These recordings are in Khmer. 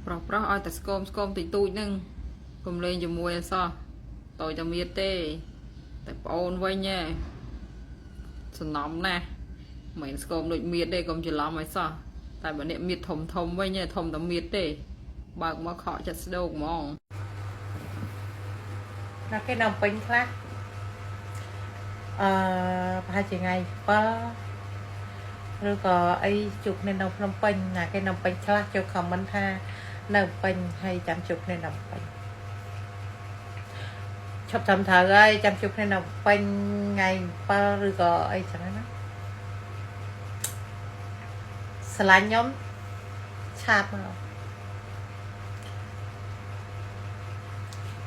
ប្រុសប្រុសឲ្យតែស្គមស្គមតិចតួចហ្នឹងកុំលេងជាមួយអសោះតូចតែមៀតទេតែប្អូនវិញឯងសំណំណាស់មិនស្គមដូចមៀតទេកុំច្រឡំឲ្យសោះតែបើអ្នកមៀតធំធំវិញឯងធំតែមៀតទេបើកមកខកចិត្តស្ដោកហ្មង ណាគេនៅពេញខ្លះអឺប្រហែលជាថ្ងៃ7ឬក៏អីជួបគ្នានៅភ្នំពេញណាគេនៅពេញខ្លះចូល comment ថានៅពេញហើយចាំជួបគ្នានៅពេញឈប់ចាំត្រូវហើយចាំជួបគ្នានៅពេញថ្ងៃ7ឬក៏អីចឹងណាស្រឡាញ់ខ្ញុំឆាតមក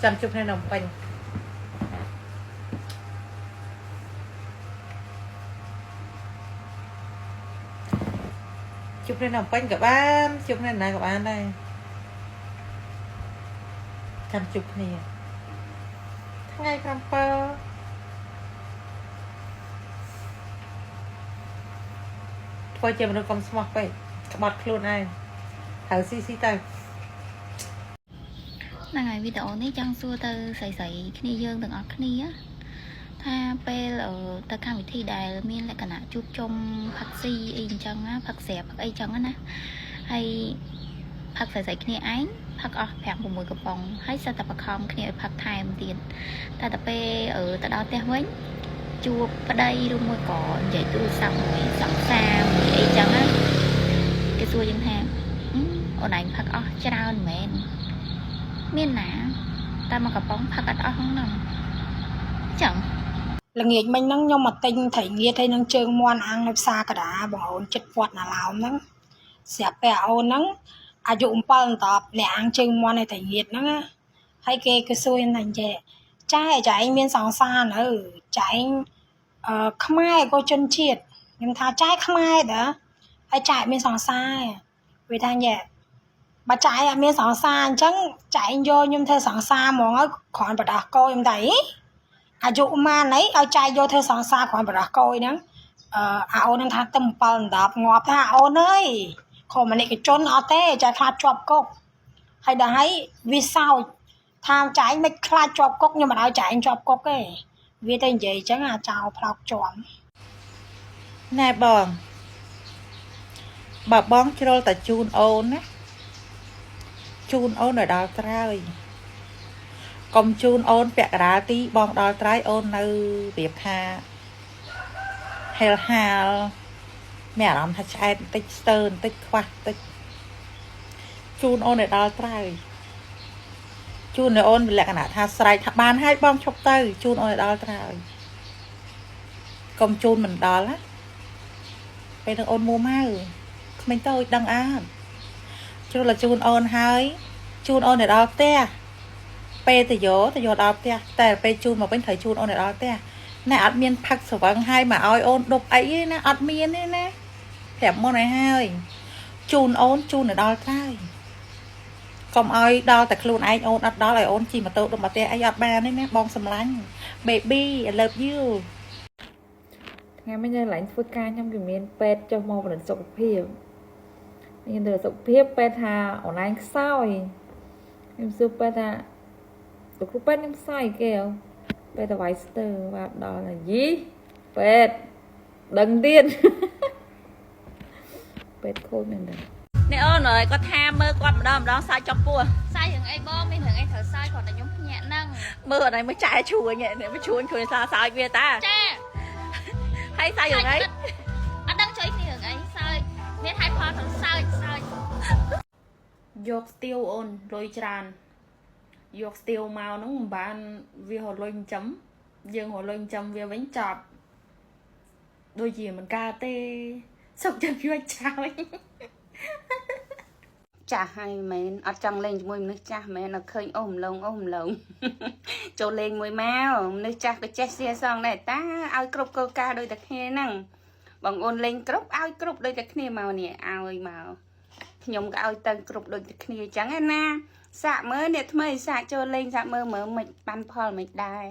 ចាំជួបគ្នានៅពេញជួបគ្នានៅពេញក៏បានជួបគ្នាណាក៏បានដែរចាំជួបគ្នាថ្ងៃ7ធ្វើជាមនុស្សកុំស្មោះពេកក្បត់ខ្លួនឯងត្រូវស៊ីស៊ីទៅ ហ្នឹងហើយវីដេអូនេះចង់សួរទៅស្រីៗគ្នាយើងទាំងអស់គ្នាថាពេលទៅកម្មវិធីដែលមានលក្ខណៈជួបជុំផឹកស៊ីអីអញ្ចឹងណាផឹកស្រាផឹកអីចឹងណាហើយផឹកស្រីៗគ្នាឯងផឹកអស់5 6កំប៉ុងហើយសិតតែបខំគ្នាឲ្យផឹកថែមទៀតតែទៅពេលទៅដល់ផ្ទះវិញជួបប្តីឬមួយក៏និយាយទូរស័ព្ទមួយសង្សារមួយអីចឹងណាគេសួរយើងថាអូនឯងផឹកអស់ច្រើនមែន មានណាតែមកកំប៉ុងផឹកអត់អស់ហ្នឹងចឹង ល្ងាចមិញហ្នឹងខ្ញុំមកទិញត្រីងៀតហើយនឹងជើងមាន់អាំងនៅផ្សារកដាបងអូនចិត្តវត្តណាឡោមហ្នឹងស្រាប់តែអូនហ្នឹងអាយុ7 10អ្នកអាំងជើងមាន់ហើយត្រីងៀតហ្នឹងណាហើយគេគេសួរខ្ញុំថាចេះចាចែឯងមានសង្សារនៅចែឯងអឺខ្មែរក៏ជនជាតិខ្ញុំថាចែខ្មែរតើហើយចែមានសង្សារវាថាញ៉ែបើចែអត់មានសង្សារអញ្ចឹងចែឯងយកខ្ញុំធ្វើសង្សារហ្មងហើយគ្រាន់បដោះកោខ្ញុំតែអី អាយុម៉ានអីឲ្យចាយយកធ្វើសង្សារគ្រាន់បរោះកយហ្នឹងអឺអាអូនហ្នឹងថាទៅ7 10ងាប់ថាអូនអើយខំមនិកជនអត់ទេចាយខ្លាចជាប់គុកហើយដល់ហើយវាសោចថាចាយមិនខ្លាចជាប់គុកខ្ញុំមិនឲ្យចាយជាប់គុកទេវាទៅនិយាយអញ្ចឹងអាចោលផ្លោកជាំ ណែបងបើបងជ្រុលតែជូនអូនណាជូនអូនឲ្យដល់ត្រើយកុំជូនអូនពាក់កណ្ដាលទីបងដល់ត្រើយអូននៅរៀបថាហេលហាលមានអារម្មណ៍ថាឆ្អែតបន្តិចស្ទើបន្តិចខ្វះបន្តិចជូនអូនឲ្យដល់ត្រើយជូនឲ្យអូនលក្ខណៈថាស្រែកថាបានហើយបងឈប់ទៅជូនអូនឲ្យដល់ត្រើយកុំជូនមិនដល់ណាពេលនឹងអូនមួម៉ៅក្មេងតូចដឹងអត់ជ្រុលជូនអូនហើយជូនអូនឲ្យដល់ផ្ទះពេលទៅយកទៅយកដល់ផ្ទះតែពេលជូនមកវិញត្រូវជូនអូនឲ្យដល់ផ្ទះណែអត់មានផឹកស្វឹងហើយមកឲ្យអូនដប់អីទេណាអត់មានទេណាប្រាប់មុនឲ្យហើយជូនអូនជូនឲ្យដល់ត្រើយកុំឲ្យដល់តែខ្លួនឯងអូនអត់ដល់ឲ្យអូនជិះម៉ូតូដុំមកផ្ទះអីអត់បានទេណាបងសម្លាញ់ baby I love you ថ្ងៃមិញនៅកន្លែងធ្វើការខ្ញុំគេមានពេទ្យចុះមកពិនិត្យសុខភាពខ្ញុំទៅសុខភាពពេទ្យថាអនឡាញខ្សោយខ្ញុំសួរពេទ្យថាលោកគ្រូពេទ្យខ្ញុំខ្សោយគេហ៎ពេទ្យទៅវាយស្ទើបាទដល់ហើយយីពេទ្យដឹងទៀត ពេទ្យខូចមែនទេ នេះអូនអើយគាត់ថាមើលគាត់ម្ដងម្ដងសើចចប់ពោះ សើចរឿងអីបងមានរឿងអីត្រូវសើចគ្រាន់តែខ្ញុំភ្ញាក់ហ្នឹង មើលអត់ឯងមើលចែជួញនេះមើលជួញឃើញសើសើចវាតា ចា ហើយសើចរឿងអី អត់ដឹងជួយគ្នារឿងអីសើចមានហេតុផលត្រូវសើចសើច យកស្ទាវអូនលុយច្រើនយកស្ទាវមកហ្នឹងមិនបានវារលុយចិញ្ចឹមយើងរលុយចិញ្ចឹមវាវិញចប់ដូចជាមិនកើតទេសុខចិត្តវាចោល ចាស់ហើយមែនអត់ចង់លេងជាមួយមនុស្សចាស់មែនអត់ឃើញអូសម្លងអូសម្លង ចូលលេងមួយមកមនុស្សចាស់ក៏ចេះសៀសងដែរតាឲ្យគ្រប់គោលការណ៍ដូចតែគ្នាហ្នឹងបងអូនលេងគ្រប់ឲ្យគ្រប់ដូចតែគ្នាមកនេះឲ្យមកខ្ញុំក៏ឲ្យទៅគ្រប់ដូចតែគ្នាអញ្ចឹងណាសាកមើលអ្នកថ្មីសាកចូលលេងសាកមើលមើលមិនបានផលមិនដែរ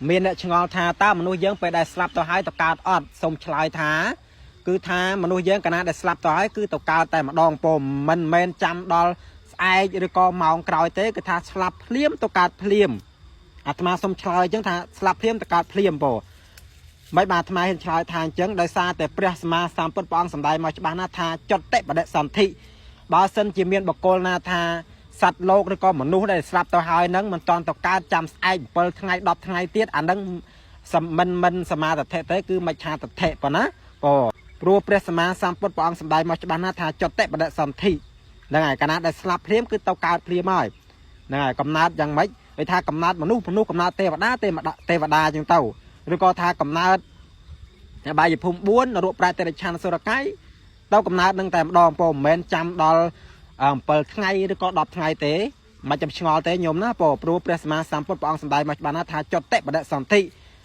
មានអ្នកឆ្ងល់ថាតើមនុស្សយើងពេលដែលស្លាប់ទៅហើយទៅកើតអត់សូមឆ្លើយថាគឺថាមនុស្សយើងកាលណាដែលស្លាប់ទៅហើយគឺទៅកើតតែម្ដងពោមិនមែនចាំដល់ស្អែកឬក៏ម៉ោងក្រោយទេគឺថាស្លាប់ភ្លាមទៅកើតភ្លាមអាត្មាសូមឆ្លើយអញ្ចឹងថាស្លាប់ភ្លាមទៅកើតភ្លាមពោមិនបាទអាត្មាហ៊ានឆ្លើយថាអញ្ចឹងដោយសារតែព្រះសម្មាសម្ពុទ្ធព្រះអង្គសម្ដែងមកច្បាស់ណាស់ថាចតិបដិសន្ធិបើសិនជាមានបុគ្គលណាថាសត្វលោកឬក៏មនុស្សដែលស្លាប់ទៅហើយហ្នឹងមិនតាន់ទៅកើតចាំស្អែក7ថ្ងៃ10ថ្ងៃទៀតអាហ្នឹងសមិនមិនសមាទិដ្ឋិទេគឺមិច្ឆាទិដ្ឋិប៉ុណ្ណាក៏ព្រោះព្រះសម្មាសម្ពុទ្ធព្រះអង្គសម្ដែងមកច្បាស់ណាស់ថាចតិបដិសន្ធិហ្នឹងហើយកាលណាដែលស្លាប់ភ្លាមគឺទៅកើតភ្លាមហើយហ្នឹងហើយកំណើតយ៉ាងម៉េចគេថាកំណើតមនុស្សមនុស្សកំណើតទេវតាទេវតាទេវតាអញ្ចឹងទៅឬក៏ថាកំណើតអបាយភូមិ4នរកប្រែតតិរិច្ឆានសុរកាយទៅកំណើតនឹងតែម្ដងពោមិនមែនចាំដល់7ថ្ងៃឬក៏10ថ្ងៃទេមិនចាំឆ្ងល់ទេញោមណាពោព្រោះព្រះសម្មាសម្ពុទ្ធព្រះអង្គសម្ដែងមកច្បាស់ណាស់ថាចតិបដិសន្ធិ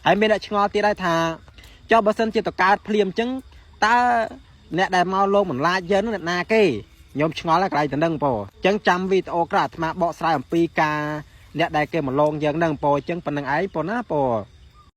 ហើយមានអ្នកឆ្ងល់ទៀតដែរថាចុះបើសិនជាតកើតភ្លាមអញ្ចឹងតើអ្នកដែលមកលោកបន្លាចយើងនឹងអ្នកណាគេញោមឆ្ងល់ហើយកន្លែងទៅនឹងពោអញ្ចឹងចាំវីដេអូក្រោយអាត្មាបកស្រាយអំពីការអ្នកដែលគេមកលងយើងនឹងពោអញ្ចឹងប៉ុណ្្នឹងឯងពោណាពោ។